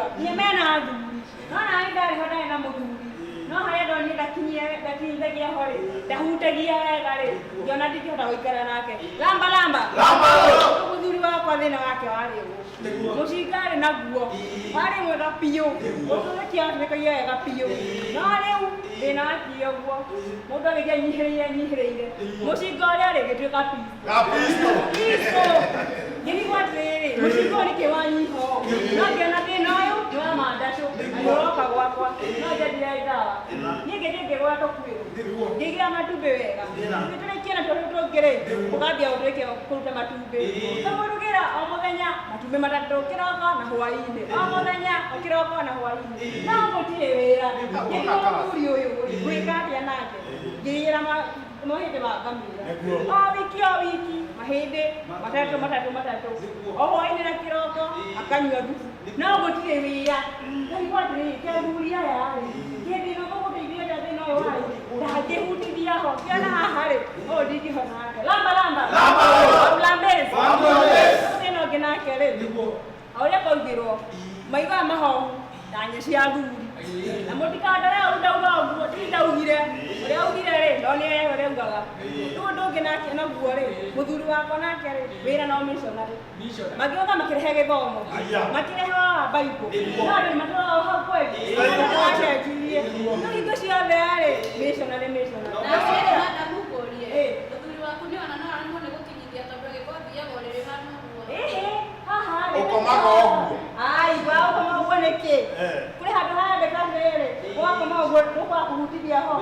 Ngaigua nginya mena athuri, no nani ndarĩ ho ndarĩ na mũthuri, no harĩa ndonire ndakinyithagia ho rĩ, ndahutagia wega rĩ, ngĩona ndingĩhota gũikara nake. Lamba lamba. Lamba lolo. Mũthuri wakwa thĩna wake warĩ ũũ, mũcinga arĩ naguo warĩ mwega biũ, ũtũrĩkia atũrĩkagia wega biũ, no rĩu thĩna wakinya ũguo mũndũ agĩthiĩ anyihĩrĩire anyihĩrĩire mũcinga ũrĩa rĩ gĩtuĩka Kapisto. pisto. Ngĩrigwo atĩrĩrĩ, mũcinga ũyũ nĩkĩ wanyiha ũũ? No ngĩona thĩna ũyũ nĩ wa mandacũ na nĩ ũroka gwakwa, no njendire ndawa. Niĩ ngĩthiĩ ngĩgũra tũkuĩrũ, ngĩigĩra matumbĩ wega, ngĩtũrĩkia na tũrĩa tũngĩ rĩ, ũkambia gũtũrĩkia kũruta matumbĩ. Ngamũrugĩra o mũthenya matumbĩ matatũ kĩroko na hwaĩ-inĩ, o mũthenya o kĩroko na hwaĩ-inĩ, no gũtirĩ wĩra. Ngĩrigwo mũthuri ũyũ rĩ, ngwĩka atĩa nake? Ngĩgĩra mahĩndĩ ma ngamĩra o wiki o wiki, mahĩndĩ matatũ matatũ matatũ, o hwaĩ-inĩ na kĩroko akanyua thubu, no gũtirĩ wĩra. Ngaigua atĩrĩrĩ, kĩ athuri aya rĩ, kĩndĩ ĩno mũgũteithia atĩa thĩna ũyũ warĩ ndangĩhutithia ho, ngĩona haha rĩ, ũyũ ndingĩhota nake. Lamba lamba. Lamba lamba. Wamlambezi. Wamlambezi. Thĩna ũngĩ nake rĩ, o ũrĩa kwaugĩrwo maigaga mahohu ta nye cia athuri, na mũtikandore ũru ndauga ũguo, ti ndaugire ũrĩa augire rĩ, no nĩ ũrĩa augaga. Rĩu ũndũ ũngĩ nake naguo rĩ, mũthuri wakwa nake rĩ, wĩra no missionary, magĩũka makĩrehe gĩthomo, makĩrehe wa Bible, no andũ nĩ matũraga hau kweli wacenjirie. Rĩu hingo ciothe rĩ, missionary, missionary. Na ũcio ndamũkũrie. Ĩ. Mũthuri waku nĩ ona no aremwo nĩ gũkinyithia tondũ agĩkorwo athiaga ũrĩrĩ hana ũguo. Ĩhĩ, haha rĩ. Ũkomaga ũguo. Ai, wa ũkoma ũguo nĩkĩ? Kũrĩ handũ harandĩka atĩrĩrĩ, wakoma ũguo ndũkwaga kũhutithia ho.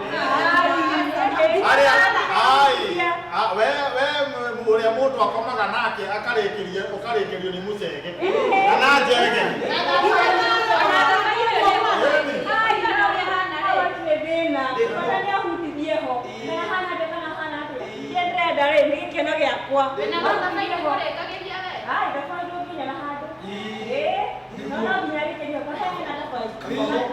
Ai, ĩhĩ. Arĩa ai we we ũrĩa mũndũ akomaga nake akarĩkĩria ũkarĩkĩrio nĩ mũcege kana njege. Ai, hatirĩ thĩna. Bata nĩ ahutithie ho. Kana hana atĩa, kana hana atĩa. Kĩrĩa ndĩrenda rĩ, nĩ gĩkeno gĩakwa. Wĩna mathabai ũkũrĩkagĩria we. Ai, thabai ndũnginya na handũ. Ĩĩ, no no nginya rĩkĩrio kaheana thabai.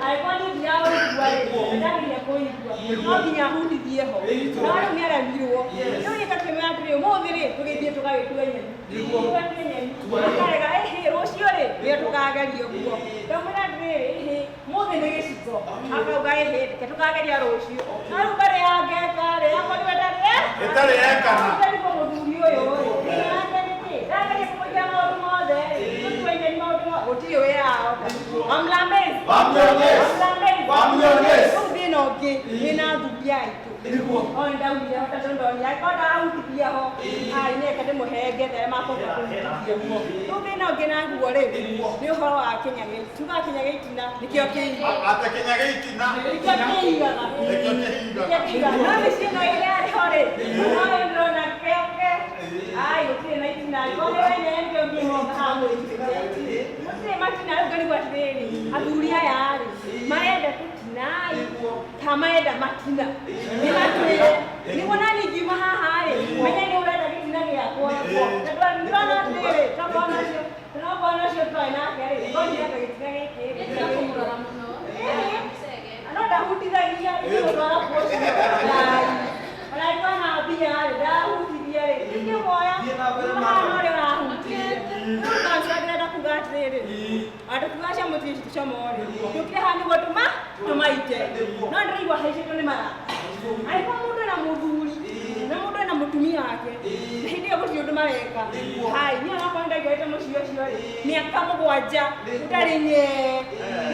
Angĩkorwo niĩ ndiraũigua rĩ, ndageria kũigua. No nginya ahutithie ho. No rĩu nĩ aremirwo. Rĩu niĩ ngakĩmwĩra atĩrĩ, ũmũthĩ rĩ, tũgĩthiĩ tũgagĩtue nyeni. Tũgatue nyeni. Akarega, ĩhĩ, rũciũ rĩ, nĩyo tũkageria ũguo. Ndamwĩra atĩrĩrĩ, ĩhĩ, ũmũthĩ nĩ gĩciko. Akauga ĩhĩ, reke tũkageria rũciũ. No rĩu mbere ya ngeka rĩ, akorirwo ĩtarĩ Ĩtarĩ yekana. Ngarigwo mũthuri ũyũ rĩ, thĩna wake nĩ kĩ? Ndageria kũmũiga maũndũ mothe rĩ, tũtue nyeni maũndũ mothe, gũtirĩ wĩra ahota. Wamlambezi. Wamlambezi. Wamlambezi. Wamlambezi. Rĩu thĩna ũngĩ wĩna athuri aitũ. O nĩ ndaugire ho tondũ ndonire angĩkorwo ndarahutithia ho, ai nĩ reke ndĩmũhe ngethere makũhota kũhutithia. Rĩu thĩna ũngĩ naguo rĩ, nĩ ũhoro wa kĩnyagĩ. Tugaga kĩnyagĩ itina nĩkĩo kĩiga. Atĩ kĩnyagĩ itina. Nĩkĩo kĩigaga. Nĩkĩo kĩhingaga. Nĩkĩo kĩigaga. No mĩciĩ ĩno ĩrĩa ĩrĩ ho rĩ, no ĩyo ndĩrona keke. Ai, gũtirĩ na itina. Angĩkorwo nĩ wenyewe nĩkĩo ũngĩmoka haha mũrĩte. Gũtirĩ matina. Rĩu ngarigwo atĩrĩrĩ, athuri aya rĩ, marenda tũtinai kana marenda matina? Nĩ matwĩre nĩguo nani ngiuma haha rĩ, menye nĩ ũrenda gĩtina gĩakwa. Tondũ ndĩrona atĩrĩrĩ, tokorwo nacio tokorwo nacio twarĩ nake rĩ, ngonyire gĩtina gĩkĩ rĩ. Nĩ kũmũrora mũno. Mũcege. No ndahutithagia ingĩmũtwara kuo. Ona angĩkorwo na mbia rĩ, ndahutithia rĩ, ingĩmuoya hana ũrĩa ũrahutithia. Rĩu kanca ndĩrenda kuga atĩrĩrĩ, andũ kuga cia mũciĩ tũcomo rĩ, tũkire haha nĩguo tũma tũmaite, no ndĩraigua haicĩtwo nĩ marata. Angĩkorwo mũndũ ena mũthuri na mũndũ ena mũtumia wake na hĩndĩ ĩyo gũtirĩ ũndũ mareka, hai, niĩ onakorwo nĩndaikarĩte mũciĩ ũcio rĩ mĩaka 7 ũtarĩ nyee,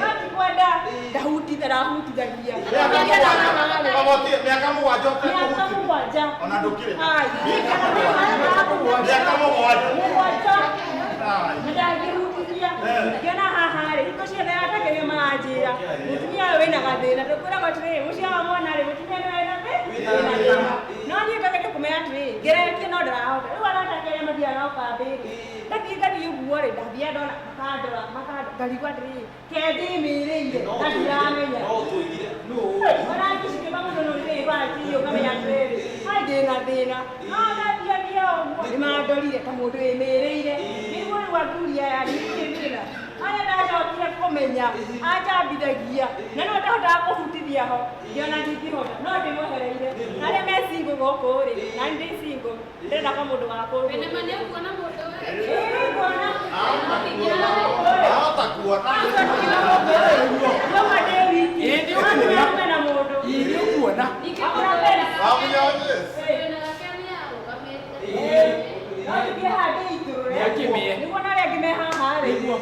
no ti kwenda ndahutithagia. Mĩaka 7 Mĩaka ũtekũhutithia. 7. Ona ndũkĩrĩ. Ai, Mĩaka 7. 7. Ai. Na ndangĩhutithia. Ngĩona haha rĩ, hingo ciothe atagerio maranjĩra mũtumia ũyũ wĩna gathĩna, tũkwĩragwo atĩrĩrĩ, mũciĩ wa mwana rĩ, mũtumia nĩ wĩna thĩna. No niĩ ngageria kũmenya atĩrĩrĩ, ngeretie no ndarahota. Rĩu arata arĩa mathiaga nao kambĩ rĩ, ndathiĩ ngathiĩ ũguo rĩ, ndathiĩ ndona makandora makandora, ngarigwo atĩrĩrĩ, ke ndĩmĩrĩire na ndiramenya. Ona ngĩcikĩba mũndũ nĩ ũrĩ ũkamenya atĩrĩrĩ, hai, ndĩna thĩna, no ndathiathia ũguo nĩ mandorire ta mũndũ wĩmĩrĩire. Nĩguo rĩu athuri aya rĩ, nĩ thĩna harĩa ndacokire kũmenya anjambithagia na no ndahotaga kũhutithia ho, ngĩona ndingĩhota, no ndĩmwehereire. Arĩa me single gũkũ rĩ, na nĩ ndĩ single, ndĩrenda kwa mũndũ wa kũndũ. Wĩna ma nĩ ũkuona mũndũ we. Ĩĩ, nguona. Ahota kuona.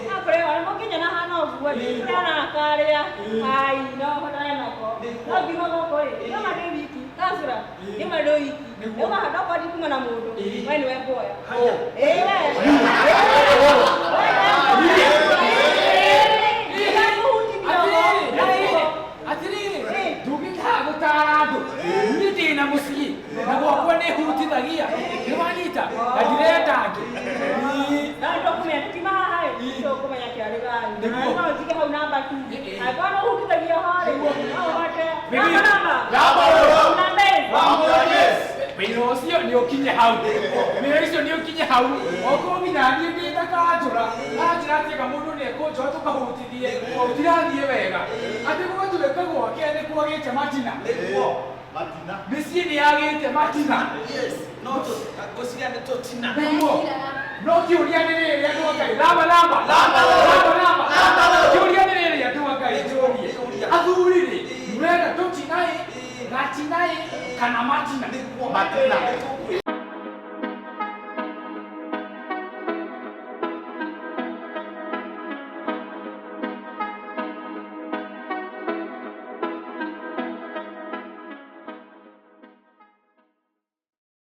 Nakũrĩ ona mũngĩnyona hana ũguo ndĩrana karĩa ai no hotane nako. No ngiuma gũkũ ĩ nĩma ndĩ wiki kacura nĩma ndĩ wiki nĩma ndakwa ndikuma na mũndũ we nĩwe nguoya. Ĩĩ we. Atiriri, ndũngĩkaga gũtara andũ. Niĩ ndĩ na mũciĩ na gwakwa nĩ hutithagia, nĩ wanyita, na ndirenda angĩ. Na ndũkũmenya tũkiuma haha ĩ tũkũmenya kĩarĩ gani. No njige hau namba tu. Angĩkorwo nĩ ũhutithagia ho rĩ no ũhote. Namba namba. Namba. Namba ĩ. Wĩra ũcio nĩ ũkinye hau, wĩra ũcio nĩ ũkinye hau. Okorwo nginya niĩ ndĩ ta kanjũra anjĩra atĩ mũndũ nĩ ekũnjoa tũkahutithie, gũtirathiĩ wega, atĩ gũgatuĩka gwake nĩ kwagĩte matina. Matina. Mĩciĩ nĩ yagĩte matina. No ngwĩciria nĩ tũtina. Nĩguo. No kĩũria nĩ rĩrĩ, andũ a Ngai, lamba lamba lamba lamba lamba, kĩũria nĩ rĩrĩ, andũ a Ngai, njũrie athuri rĩ, mũrenda tũtina ĩ, gatina ĩ, kana matina? Matina.